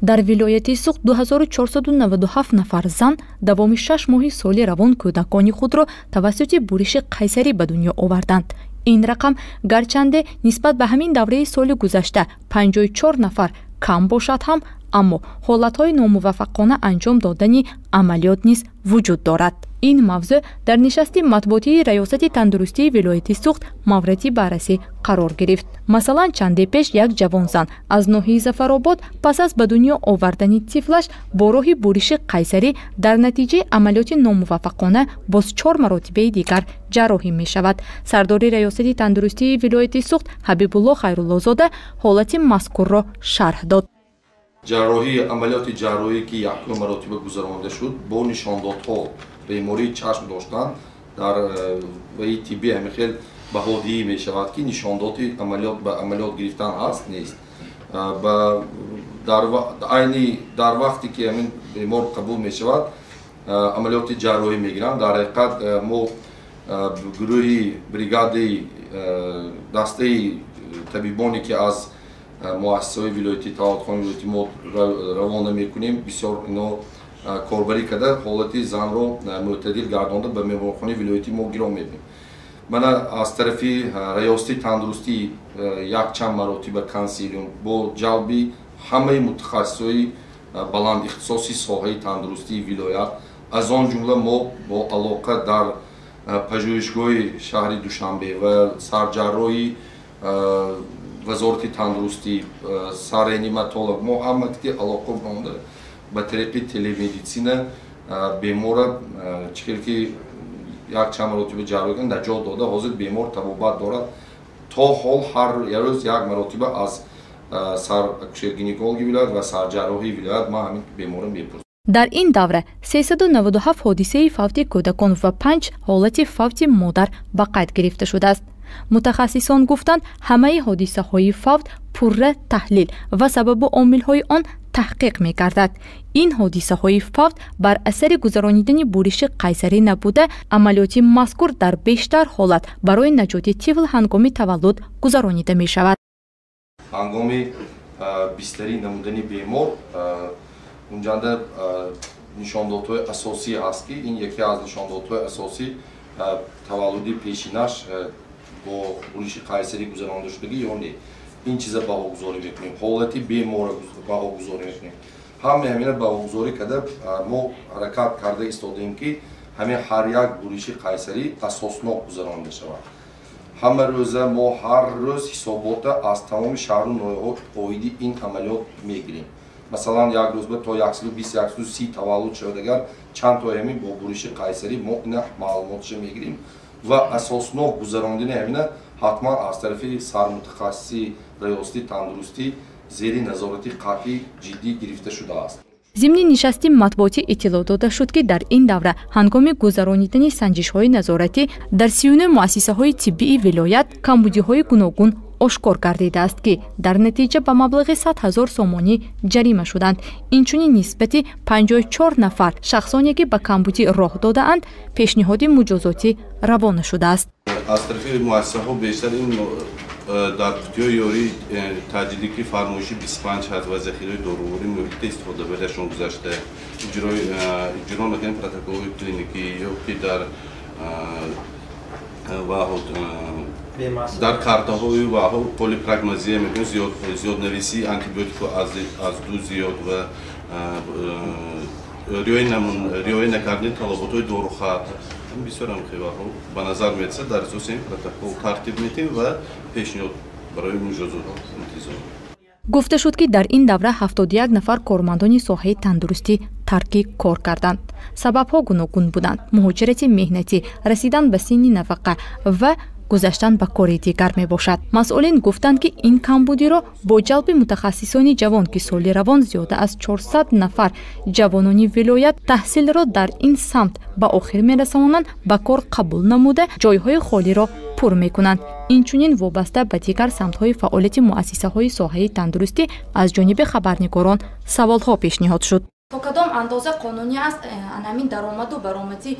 Дар вилояти Суғд 2497 нафар зан давоми 6 моҳи соли равон кӯдакони худро тавассути буриши қайсарӣ ба дунё оварданд. Ин рақам гарчанде нисбат ба ҳамин давраи соли гузашта 54 нафар кам бошад ҳам, аммо ҳолатҳои номуваффақона анҷом додани амалиёт низ вуҷуд дорад. Ин мавзӯъ дар нишасти матбуотии Раёсати тандурустии вилояти Суғд мавриди баррасӣ қарор гирифт. Масалан, чанде пеш як ҷавонзан аз ноҳияи Зафаробод пас аз ба дунё овардани тифлаш бо роҳи буриши қайсарӣ дар натиҷаи амалиёти номуваффақона боз 4 маротибаи дигар ҷарроҳӣ мешавад. Сардори Раёсати тандурустии вилояти Суғд Ҳабибулло Хайруллозода ҳолати мазкурро шарҳ дод. Ҷарроҳӣ, амалиёти ҷарроҳӣ, ки якум маротиба гузаронда шуд, бо нишондодҳо бемории чашм доштан дар ваи тиббӣ ҳамин хел баҳодиҳӣ мешавад, ки нишондоди амалиёт ба амалиёт гирифтан ҳаст нест. Айни дар вақте ки ҳамин бемор қабул мешавад, амалиёти ҷарроҳӣ мегиранд. Дар ҳақиқат мо гурӯҳи бригадаи дастаи табибоне, ки аз муассисаҳои вилоятӣ, таваллудхонаи вилоятӣ мо равона мекунем, бисёр ино корбарӣ карда ҳолати занро мӯътадил гардонда ба меҳмонхонаи вилоятӣ мо гиром медиҳем. Мана аз тарафи Раёсати тандурустӣ якчанд маротиба консилиум бо ҷалби ҳамаи мутахассисои баландихтисоси соҳаи тандурустии вилоят, аз он ҷумла мо бо алоқа дар пажӯҳишгоҳи шаҳри Душанбе ва сарҷарроҳи Вазорати тандурустӣ, сарреаниматолог, мо ҳама кити алоқа монда ба тариқи телемедицина бемора чӣ хел ки якчанд маротиба ҷарроҳӣ наҷот дода, ҳозир бемор табобат дорад. То ҳол ҳар рӯз як маротиба аз саракушер-гинекологи вилоят ва сарҷарроҳии вилоят ман ҳамин беморро мепурсам. Дар ин давра 397 ҳодисаи фавти кӯдакон ва 5 ҳолати фавти модар ба қайд гирифта шудааст. Мутахассисон гуфтанд, ҳамаи ҳодисаҳои фавт пурра таҳлил ва сабабу омилҳои он таҳқиқ мегардад. Ин ҳодисаҳои фавт бар асари гузаронидани буриши қайсарӣ набуда, амалиёти мазкур дар бештар ҳолат барои наҷоти тифл ҳангоми таваллуд гузаронида мешавад. Ҳангоми бистарӣ намудани бемор унҷанда нишондодҳои асосӣ ҳаст, ки ин яке аз нишондодҳои асосӣ таваллуди пешинаш бо буриши қайсарӣ гузаронда шудагӣ ё не, ин чиза баҳогузорӣ мекунем, ҳолати беморро баҳогузорӣ мекунем. Ҳамаи ҳамина баҳогузорӣ карда мо ҳаракат карда истодаем, ки ҳамин ҳар як буриши қайсарӣ асоснок гузаронда шавад. Ҳама рӯза мо ҳар рӯз ҳисобота аз тамоми шаҳру ноҳияҳо оиди ин амалиёт мегирем. Масалан, як рӯз то 120-130 таваллуд шавад, агар чанд тои ҳамин бо буриши қайсарӣ, мо ина маълумотша мегирем ва асоснок гузарондани ҳамина ҳатман аз тарафи сармутахассиси Раёсати тандурустӣ зери назорати қатъӣ ҷиддӣ гирифта шудааст. Зимни нишасти матбуотӣ иттилоъ дода шуд, ки дар ин давра ҳангоми гузаронидани санҷишҳои назоратӣ дар 39 муассисаҳои тиббии вилоят камбудиҳои гуногун ошкор гардидааст, ки дар натиҷа ба маблағи 100 000 сомонӣ ҷарима шуданд. Инчунин нисбати 54 нафар шахсоне, ки ба камбудӣ роҳ додаанд, пешниҳоди муҷозотӣ равона шудааст. Аз тарафи муассисаҳо бештар ин дар қутиҳои ёрии таъҷилӣ, ки фармоиши 25 ҳаст ва захираҳои доруворӣ муҳити истифодабарияшон гузашта, иҷро накардани протоколҳои клиникӣ ё ки дар дар картаҳои ваҳо полипрагмазия мегӯем, зиёднависии антибиотикҳо аз ду зиёд ва риоя накардани талаботҳои дорухат, бисёр ҳам хелаҳо ба назар мерасад. Дар асоси ин протокол тартиб медиҳем ва пешниҳод барои муҷозот интизом. Гуфта шуд, ки дар ин давра 71 нафар кормандони соҳаи тандурустӣ тарки кор карданд. Сабабҳо гуногун буданд: муҳоҷирати меҳнатӣ, расидан ба синни нафақа ва гузаштан ба кори дигар мебошад. Масъулин гуфтанд, ки ин камбудиро бо ҷалби мутахассисони ҷавон, ки соли равон зиёда аз 400 нафар ҷавонони вилоят таҳсилро дар ин самт ба охир мерасонанд, ба кор қабул намуда, ҷойҳои холиро пур мекунанд. Инчунин вобаста ба дигар самтҳои фаъолияти муассисаҳои соҳаи тандурустӣ аз ҷониби хабарнигорон саволҳо пешниҳод шуд. То кадом андоза қонунӣ аст ҳамин даромаду баромади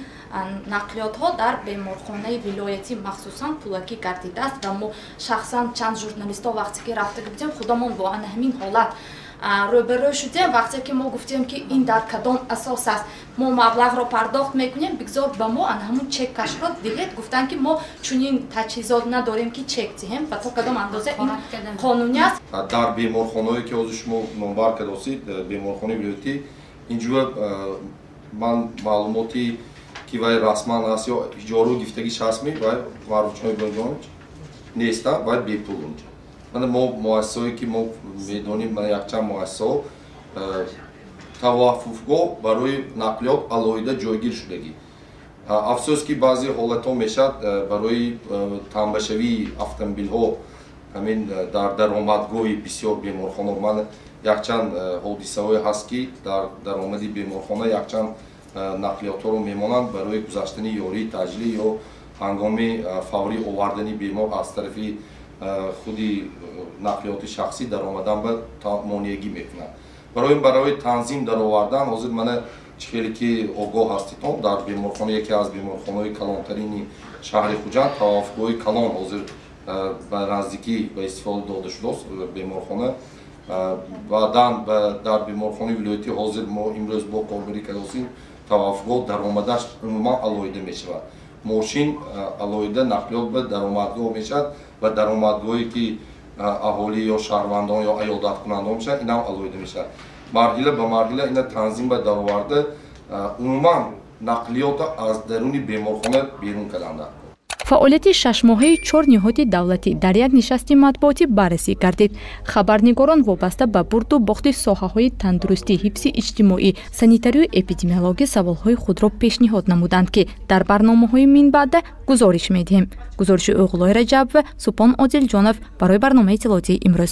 нақлиётҳо дар беморхонаи вилоятӣ, махсусан пулакӣ гардидааст? Ва мо шахсан чанд журналистҳо вақте ки рафта будем, худамон бо ана ҳамин ҳолат рӯбарӯ шудем. Вақте ки мо гуфтем, ки ин дар кадом асос аст, мо маблағро пардохт мекунем, бигзор ба мо ана ҳамун чекашро диҳед, гуфтанд, ки мо чунин таҷҳизот надорем, ки чек диҳем. Ва то кадом андоза ин қонунӣ аст? Дар беморхонаое, ки ҳозир шумо номбар кардосид, беморхонаи вилоятӣ, инҷо ман маълумоти ки вай расман аст ё иҷору гифтагиш ҳастми, вай, Маъруфҷон Иброҳимҷонович, нестам, вай бепул унҷа. Мана мо муассисаое, ки мо медонем, мана якчанд муассисаҳо таваффуфгоҳ барои нақлиёт алоҳида ҷойгир шудагӣ. Афсӯс, ки баъзе ҳолатҳо мешавад, барои тамбашавии автомобилҳо ҳамин дар даромадгоҳи бисёр беморхона ман якчанд ҳодисаҳое ҳаст, ки дар даромади беморхона якчанд нақлиётҳоро мемонанд барои гузаштани ёрии таъҷилӣ ё ҳангоми фаврӣ овардани бемор аз тарафи худи нақлиёти шахсӣ даромадан ба монеагӣ мекунад. Барои танзим даровардан ҳозир мана чӣ хеле ки огоҳ ҳаститон, дар беморхона, яке аз беморхонаҳои калонтарини шаҳри Хуҷанд, таваффугоҳи калон ҳозир ба наздикӣ ба истифода дода шудааст беморхона. Баъдан дар беморхонаи вилоятӣ ҳозир мо имрӯз бо корбарӣ кардосем, таваффугоҳ даромадаш умуман алоҳида мешавад, мошин алоҳида нақлиёт ба даромадгоҳ мешавад ва даромадгоҳе, ки аҳолӣ ё шаҳрвандон ё аёдаткунандон мешавад, инам алоҳида мешавад. Марҳила ба марҳила ина танзим ба дароварда, умуман нақлиёта аз даруни беморхона берун карданд. Фаъолияти шашмоҳаи чор ниҳоди давлатӣ дар як нишасти матбуотӣ баррасӣ гардид. Хабарнигорон вобаста ба бурду бохти соҳаҳои тандурустӣ, ҳифзи иҷтимоӣ, санитарию эпидемиологӣ саволҳои худро пешниҳод намуданд, ки дар барномаҳои минбаъда гузориш медиҳем. Гузориши Оғлои Раҷабова, Супон Одилҷонов барои барномаи иттилоотии «Имрӯз».